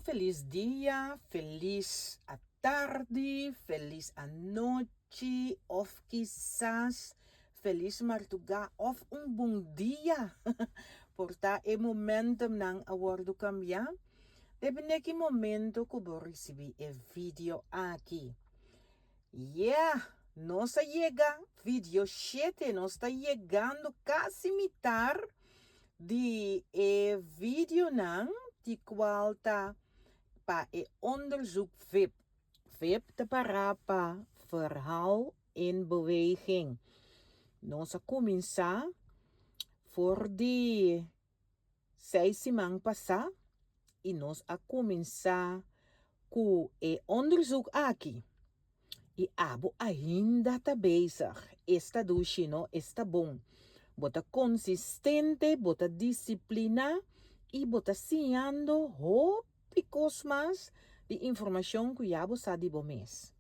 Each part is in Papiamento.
felis dia, felis atardi, felis anochi of kisas felis marduga of un bon dia. Por ta e momentumnan a wordo cambia. Depende ki momento cu bo ricibi e video aki. Yeah! Nos a yega video shete, nos ta yegando casi mitar di e videonan di cual ta pa e onderzoek vip. Vip ta para pa Verhaal in Beweging. Nos a cuminsa for di Seis siman pasá i nos a kuminsá ku e onderzoek aki. I abo ainda ta bezig. Esta dushi no, esta bon. Bo ta konsistente, bo ta disipliná i bo ta siñando hopi kos mas di informashon ku ya bo sa di bo mes.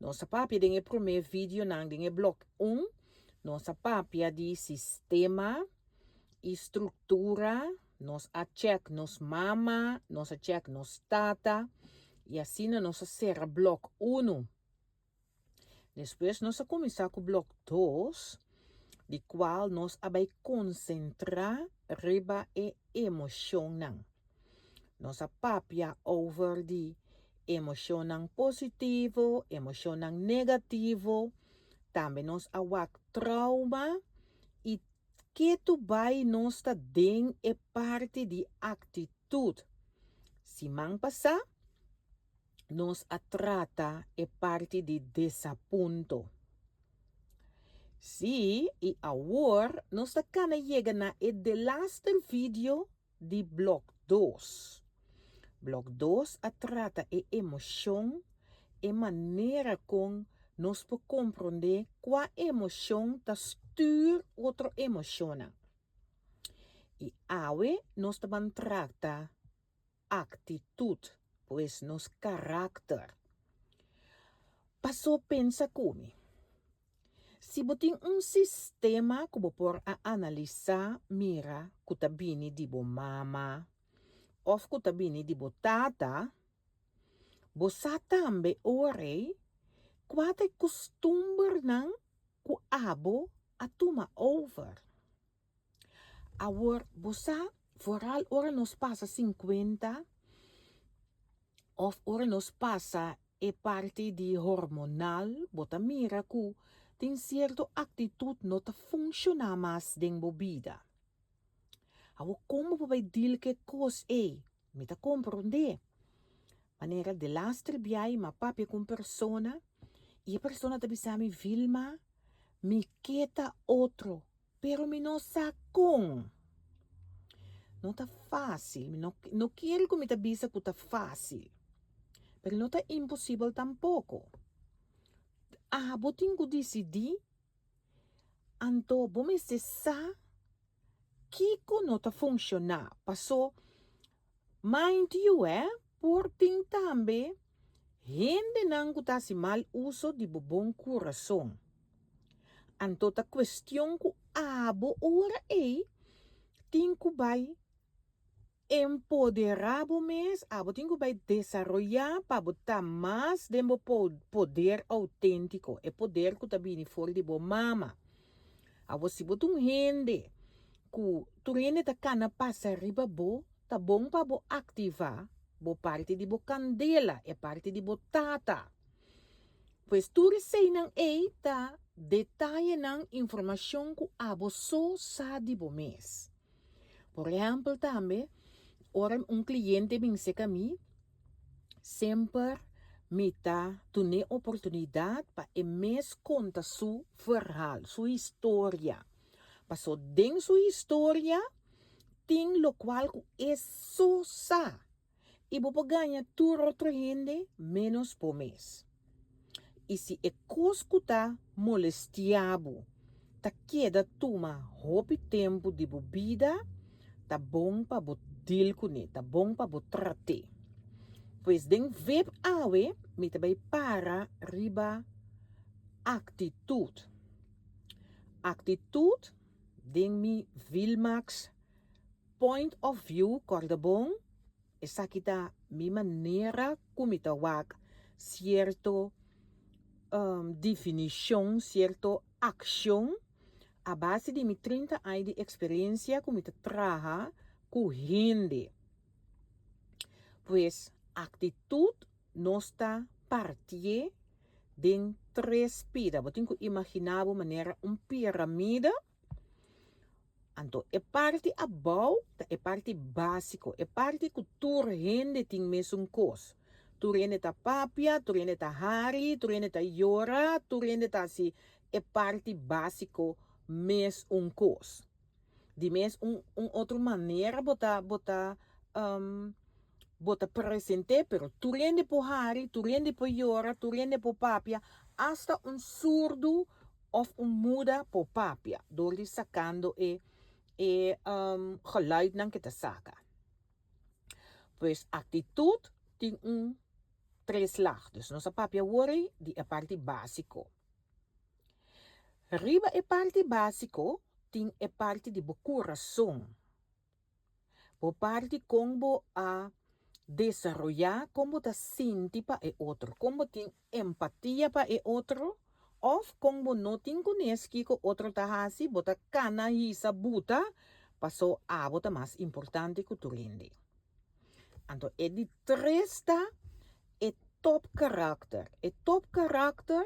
Nos a papia den e promé videonan den e blòk un, nos a papia di sistema. I struktura, nos a chèk nos mama, nos a chèk nos tata i asina nos a sera blòk unu. Despues nos a kuminsá ku blòk dos, di kual nos a bai konsentrá riba e emoshonnan. Nos a papia over di emoshonnan positivo, emoshonnan negativo, tambe nos a wak trauma i Ketu bai nos ta den e parti di aktitut. Siman pasá nos a trata e parti di desapunto. Sí, i awor nos ta kana yega na e delaster video di blòk dos. Blòk dos a trata e emoshon, e manera kon nos por komprondé kua emoshon ta stür otro emoshonnan. I awe nos ta ban trata aktitut, pues nos karakter. Pasó pensa ku mi. Si bo tin un sistema ku bo por a analisá mira ku ta bini di bo mama òf ku ta bini di bo tata, bo sa tambe ora ei kua ta e kustumbernan ku abo a tuma over. Awor, bo sa, vooral ora nos pasa sinkuenta òf ora nos pasa e parti di hormonal, bo ta mira ku tin sierto aktitut no ta funshoná mas den bo bida. Awor, kon bo por bai dil ku e kos ei? Mi ta komprondé. Manera delaster biaha mi a papia ku un persona i e persona ta bisa mi, Vilma, mi ke ta otro. Pero mi no sa kon. No ta fácil. Mi no, no kier ku mi ta bisa ku ta fácil. Pero no ta imposibel tampoko. Abo tin ku disidí, anto bo mester sa kiko no ta funshoná. Paso, mind you eh, por tin tambe hendenan ku ta hasi mal uso di bo bon kurason. Anto ta cuestion cu abo ora ey tin cu bay empodera bo mes, abo tin cu bay desaroya pa bo ta mas den bo poder autentico, e poder cu ta bini for di bo mama. Abo si bo ta un hende cu tur hende ta cana pasa riba bo, ta bon pa bo activa bo parti di bo candela, e parti di bo tata. Pues tur eseinan ei ta detayenan, informashon ku abo so sa di bo mes. Por ehèmpel tambe, ora un kliente bin seka mi, semper mi ta dun'é oportunidat pa e mes konta su verhaal, su historia. Paso den su historia tin lokual ku e so sa. I bo por gaña tur otro hende ménos bo mes. I si e kos ku ta molestiá bo ta keda tuma hopi tempu di bo bida, ta bon pa bo dil kuné, ta bon pa bo trat'é. Pues den vip awe mi ta bai para riba aktitut. Aktitut den mi Vilmax Point of view, kòrda bon, Esaki ta mi manera ku mi ta wak sierto definishon, sierto akshon a base di mi 30 aña di eksperensia ku mi ta traha ku hende. Pues aktitut nos ta partié den tres pida. Bo tin ku imaginá bo manera un piramide. Anto e parti abou ta e parti básiko, e parti ku tur hende tin mesun kos. Tur hende ta papia, tur hende ta hari, tur hende ta yora, tur hende ta hasi e parti básiko mes un kos. Di mes un un otro manera bo ta bo ta bo ta present'é, pero tur hende por hari, tur hende por yora, tur hende por papia, asta un surdu òf un muda por papia dor di sakando e e geluidnan ke ta saka. Pues aktitut tin un tres lag, dus nos a papia awor ei di e parti básiko. Riba e parti básiko tin e parti di bo kurason. Bo parti kon bo a desaroyá, kon bo ta sinti pa e otro, kon bo tin empatia pa e otro òf kon bo no tin kunes kiko otro ta hasi, bo ta kana hisa buta paso abo ta mas importante ku tur hende. Anto e di tres ta e top karakter. E top karakter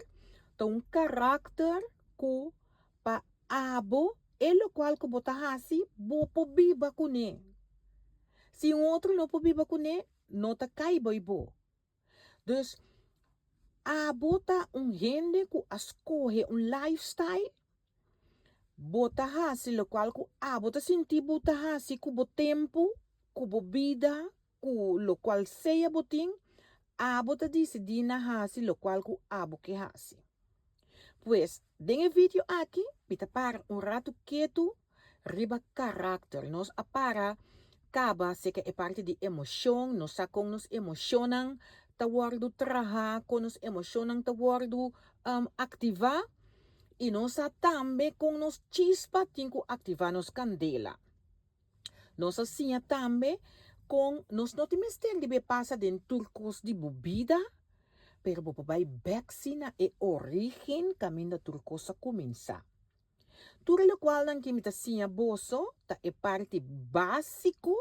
ta un karakter ku pa abo e lokual ku bo ta hasi bo por biba kuné. Si un otro no por biba kuné, no ta kai bo i bo. Dus, abo ta un hende ku a skohe un lifestyle, bo ta hasi lokual ku abo ta sinti bo ta hasi ku bo tempu, ku bo bida, ku lokual sea bo tin, abo ta disidí na hasi lokual ku abo ke hasi. Pues, den e video aki mi ta para un ratu ketu riba karakter. Nos a para kaba seka e parti di emoshon, nos sa kon nos emoshonnan ta wòrdu traha, kon nos emoshonnan ta wòrdu aktivá i nos sa tambe kon nos chispa tin ku aktivá nos kandela. Nos a siña tambe kon nos no tin mester di be pasa den tur kos di bo bida, pero bo por bai bèk si na e orígen kaminda tur kos a kuminsá. Tur e lokualnan ki mi ta siña boso ta e parti básiko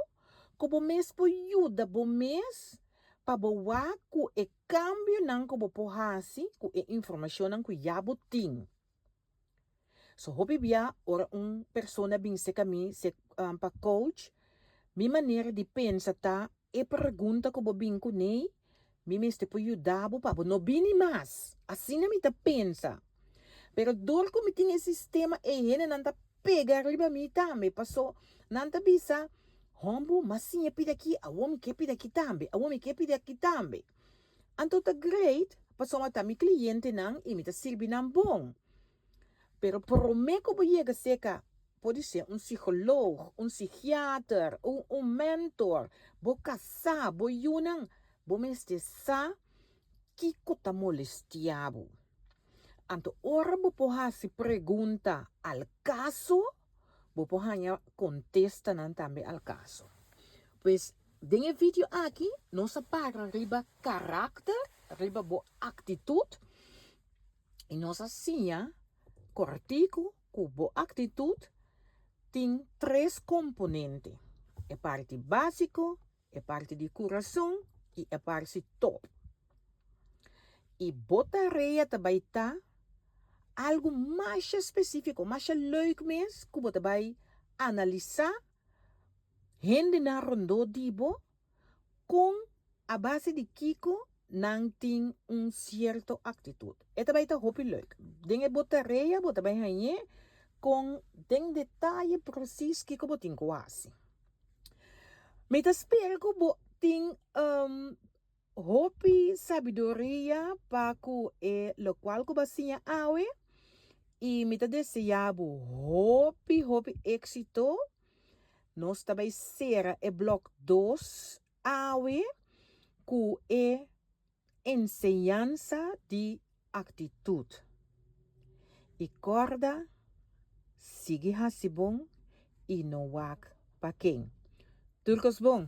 ku bo mes por yuda bo mes pa bo wak ku e kambionan ku bo por hasi ku e informashonnan ku ya bo tin. So hopi bia ora un persona bin seka mi se pa coach, mi manera di pensa ta e pregunta ku bo bin kuné mi mester por yuda bo pa bo no bini mas. Asina mi ta pensa. Pero dor ku mi tin e sistema ei hendenan ta pega riba mi tambe paso nan ta bisa, Hombo, m'a siña pidi aki, awor mi ke pidi aki tambe, awor mi ke pidi aki tambe. Anto ta great pasobra ta mi clientenan y mi ta sirbi nan bon. Pero prome cu bo yega seca podise un psicoloog, un psichiater, un un mentor, bo casa, bo yunan, bo mester sa kico ta molestia bo. Anto ora bo por haci pregunta al caso, bo por haña contestanan tambe al caso. Pues den e video aki nos a para riba karakter, riba bo aktitut i nos a siña kòrtiku ku bo aktitut tin tres komponente, e parti básiko, e parti di kurason i e parti top. I bo tarea ta bai ta algu masha spesífiko, masha leuk mes ku bo ta bai analisá Hendenan rondó di bo kon a base di kiko nan tin un sierto aktitut. E ta bai ta hopi leuk. Den e bo tarea bo ta bai hañ'é kon den detaye presis kiko bo tin ku hasi. Mi ta spera ku bo tin Hopi sabiduria pa ku e lokual ku bo a siña awe i mi ta desea bo hopi hopi éksito. Nos ta bai sera e blòk dos awe ku e enseñansa di aktitut. I kòrda, sigui hasi bon i no wak pa ken. Tur kos bon!